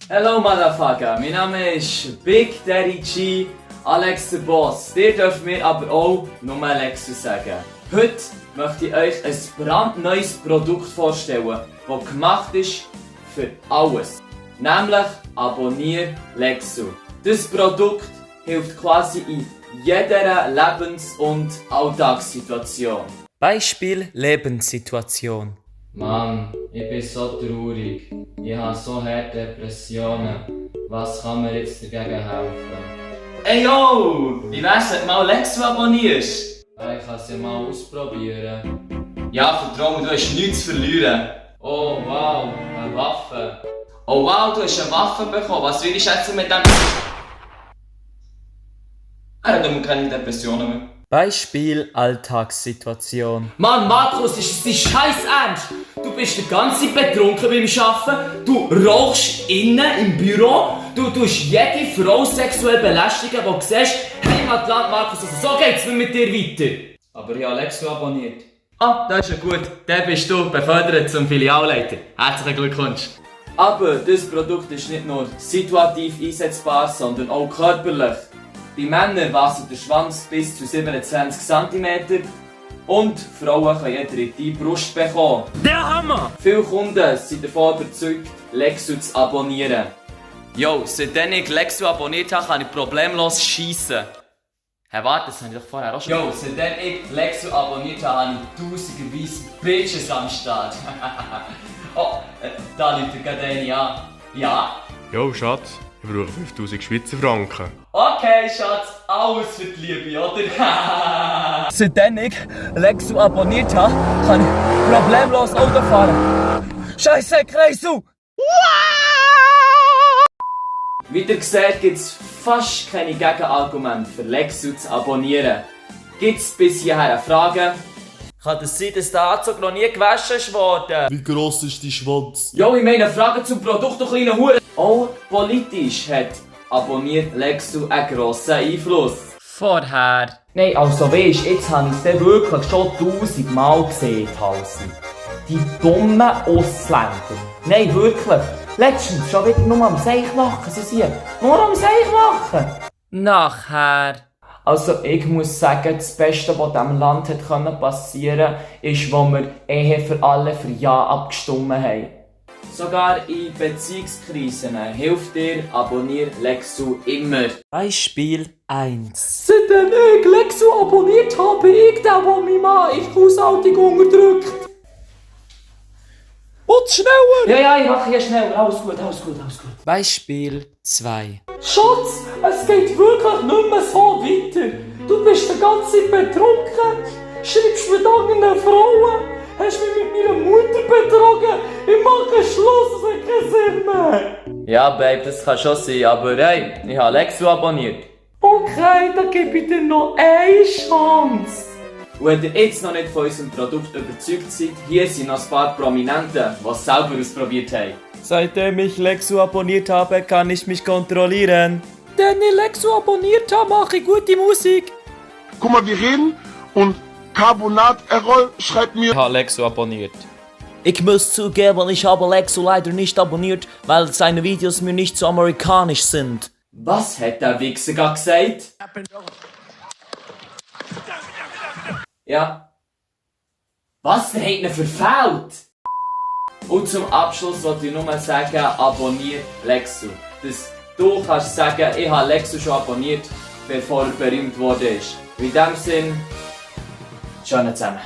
Hello Motherfucker, mein Name ist Big Daddy G, Alex der Boss. Ihr dürft mir aber auch nur Alexu sagen. Heute möchte ich euch ein brandneues Produkt vorstellen, das gemacht ist für alles. Nämlich Abonnier Lexu. Das Produkt hilft quasi in jeder Lebens- und Alltagssituation. Beispiel Lebenssituation. Mann, ich bin so traurig. Ich habe so harte Depressionen. Was kann mir jetzt dagegen helfen? Ey yo! Wie wär's, wenn du mal Lexu abonnierst? Ja, ich kann es ja mal ausprobieren. Ja, vertrau mir, du hast nichts zu verlieren. Oh wow, eine Waffe. Oh wow, du hast eine Waffe bekommen. Was will ich jetzt mit dem... Er hat immer keine Depressionen mehr. Beispiel Alltagssituation. Mann, Markus, ist es dein Scheiß ernst? Du bist die ganze Zeit betrunken beim Arbeiten, du rauchst innen im Büro, du tust jede Frau sexuell belästigen, die du siehst. Heimatland, Markus, also so geht's nicht mit dir weiter. Aber ich habe Lexu abonniert. Ah, das ist ja gut. Dann bist du befördert zum Filialleiter. Herzlichen Glückwunsch. Aber das Produkt ist nicht nur situativ einsetzbar, sondern auch körperlich. Bei Männern wächst der Schwanz bis zu 27 cm und Frauen können eine dritte Brust bekommen. Der Hammer! Viele Kunden sind davon überzeugt, Lexu zu abonnieren. Yo, seitdem ich Lexu abonniert habe, kann ich problemlos schiessen. Hä, warte, das habe ich doch vorher auch schon. Jo, seitdem ich Lexu abonniert habe, habe ich tausenderweise Bitches am Start. Oh, da läutet gerade eine an. Ja? Jo, Schatz, ich brauche 5000 Schweizer Franken. Okay, Schatz, alles für die Liebe, oder? Seitdem ich Lexu abonniert habe, kann ich problemlos Auto fahren. Scheiße, Kreisu! Wie ihr seht, gibt es fast keine Gegenargumente für Lexu zu abonnieren. Gibt es bis hierher Fragen? Kann das sein, dass der Anzug noch nie gewaschen wurde? Wie gross ist dein Schwanz? Jo, ich meine Fragen zum Produkt, du kleiner Hure. Auch politisch hat abonniert Lexu einen grossen Einfluss. Vorher. Nein, also weisst, jetzt habe ich es dann wirklich schon 1000-mal gesehen, Halsi. Die dummen Ausländer. Nein, wirklich. Letztens schon wieder nur am Seichmachen, sie sind nur am Seichmachen. Nachher. Also ich muss sagen, das Beste, was diesem Land hat passieren konnte, ist, wo wir Ehe für alle für Ja abgestimmt haben. Sogar in Beziehungskrisen hilft dir Abonnier Lexu immer. Beispiel 1. Seitdem ich Lexu abonniert habe, bin ich der mich Mann in die Haushaltung unterdrückt. Und schneller! Ja, ich mache hier schneller. Alles gut, alles gut, alles gut. Beispiel 2. Schatz, es geht wirklich nicht mehr so weiter. Du bist die ganze Zeit betrunken, schreibst mit anderen Frauen, hast mich mit meiner Mutter betrogen. Ich mache Schluss, es hat keinen Sinn mehr. Ja, Babe, das kann schon sein, aber hey, ich habe Lexu abonniert. Okay, dann gebe ich dir noch eine Chance. Und wenn ihr jetzt noch nicht von unserem Produkt überzeugt seid, hier sind noch ein paar Prominente, die es selber ausprobiert haben. Seitdem ich Lexu abonniert habe, kann ich mich kontrollieren. Denn ich Lexu abonniert habe, mache ich gute Musik. Guck mal, wir reden und Carbonat Errol schreibt mir. Ich habe Lexu abonniert. Ich muss zugeben, ich habe Lexu leider nicht abonniert, weil seine Videos mir nicht so amerikanisch sind. Was hat der Wichser gerade gesagt? Ja. Was? Der hat ihn verfehlt? Und zum Abschluss wollte ich nur sagen, abonnier Lexu. Dass du kannst sagen, ich habe Lexu schon abonniert, bevor er berühmt wurde. In diesem Sinn, schön zusammen.